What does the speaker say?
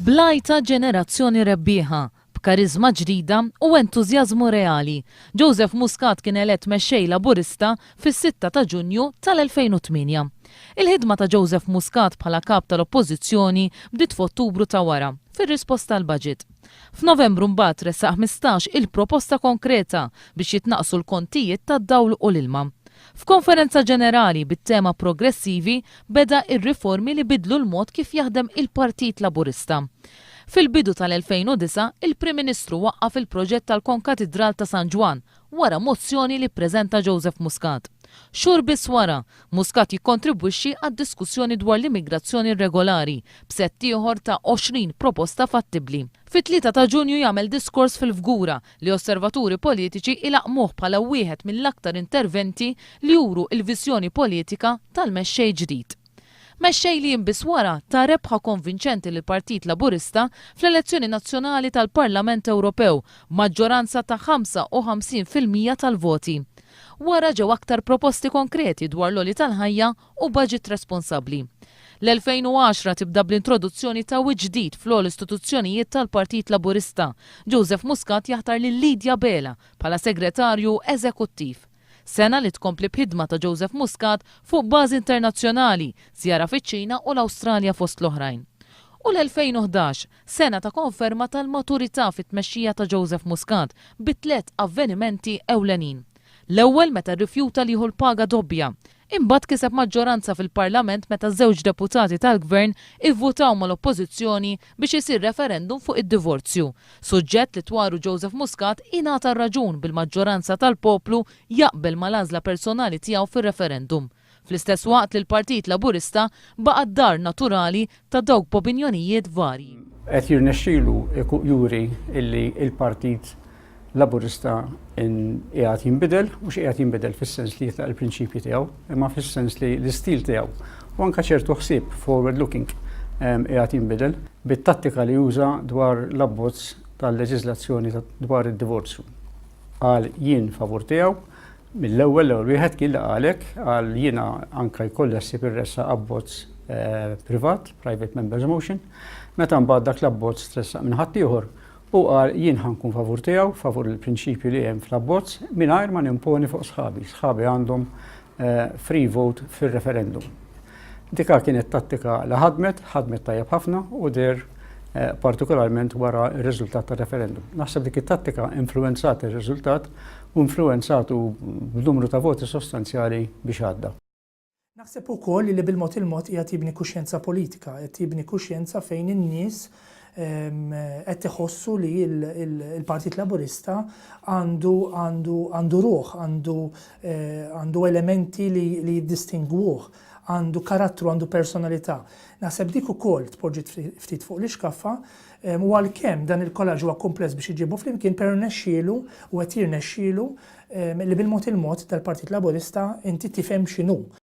Bl-għajta ġenerazzjoni rebbieħa, b'kariżma ġdida u entużjażmu reali, Joseph Muscat kien elett Mexxej Laburista fis-sitta ta' Ġunju tal-2008. Il-ħidma ta' Joseph Muscat bħala Kap tal-Oppożizzjoni bdiet f'Ottubru ta' wara, fir-risposta għall-Budget. F'Novembru mbagħad ressaq 15 il-proposta konkreta biex jitnaqqsu l-kontijiet tad-dawl u l-ilma. F'konferenza ġenerali bit-tema Progressivi beda r-riformi li bidlu l-mod kif jaħdem il-Partit Laburista. Fil-bidu tal-2009, il-Prim Ministru waqqaf il-proġett tal-Konkatidral ta' San Ġwann wara mozzjoni li ppreżenta Joseph Muscat. Xhur biss wara, Muscat jikkontribwixxi għad-diskussjoni dwar l-immigrazzjoni irregolari b'sett ieħor ta' 20 proposta fattibbli. Fit-tlieta ta' Ġunju jagħmel diskors fil-Fgura li osservaturi politiċi ilaqqmuh bħala wieħed mill-aktar interventi li juru l-viżjoni politika tal-mexxej ġdid. Mexxej li jiem biss wara ta rebħa konvinċenti lill-Partit Laburista fl-elezzjoni nazzjonali tal-Parlament Ewropew b'maġġoranza ta' 55% tal-voti. Wara ġew aktar proposti konkreti dwar l-għoli tal-ħajja u baġit responsabbli. L-2010 tibda bl-introduzzjoni ta' wiċċ ġdid fl-ogħla istituzzjonijiet tal-Partit Laburista. Joseph Muscat jaħtar lil Lydia Abela bħala Segretarju Eżekuttiv. Sena li tkompli b'ħidma ta' Joseph Muscat fuq bażi internazzjonali, żjara fiċ-Ċina u l-Awstralja fost l-oħrajn. U l-2011, sena ta' konferma tal-maturità fit-tmexxija ta' Joseph Muscat bi tlett avvenimenti ewlenin. L-ewwel meta rrifjuta li jieħu l-paga doppja. Imbagħad kiseb maġġoranza fil-Parlament meta żewġ deputati tal-Gvern ivvutaw mal-Oppożizzjoni biex isir referendum fuq id-divorzju. Suġġett li dwaru Joseph Muscat ingħata r-raġun bil-maġġoranza tal-poplu jaqbel mal-għażla personali tiegħu fir-referendum. Fl-istess waqt li l-Partit Laburista baqa' d-dar naturali ta' dawk b'opinjonijiet varji. Qed jirnexxilu juri illi l-Partit Laburista qiegħed jinbidel, mhux qiegħed jinbidel fis-sens li jitlaq il-prinċipji tiegħu, imma fis-sens li l-istil tiegħu u anke ċertu ħsieb forward looking qiegħed jinbidel bit-tattika li juża dwar l-abbozz tal-leġiżlazzjoni dwar id-divorzju. Qal jien favur tiegħu, mill-ewwel l-ewwel wieħed kien li qal hekk, qal jiena anke jkolli ħsieb irressaq abbozz privat, private members motion, meta mbagħad dak l-abbozz tressaq minn ħaddieħor Hu qal, Jien ħa nkun favur tiegħu, favur il-prinċipji li hemm fl-abbozz, mingħajr ma nimponi fuq sħabi. Sħabi għandhom free vote fir-referendum. Dika kienet tattika li ħadmet, ħadmet tajjeb ħafna u deher partikolarment wara r-riżultat tar-referendum. Naħseb dik it-tattika influwenzat ir-riżultat u influwenzatu b'numru ta' voti sostanzjali biex għadda. Naħseb ukoll li bil-mod il-mod qiegħed jibni kuxjenza politika, qed jibni kuxjenza fejn in-nies qed iħossu li l-Partit Laburista għandu għandu għandu ruħ, għandu għandu elementi li jiddistingwuh, għandu karattru, għandu personalità. Naħseb dik ukoll tpoġġiet ftit fuq l-ixkaffa u għalkemm dan il-collage huwa kumpless biex iġibu flimkien però rnexxielu u qed jirnexxielu li bil-mod il-mod dal-Partit Laburista inti tifhem x'inhu.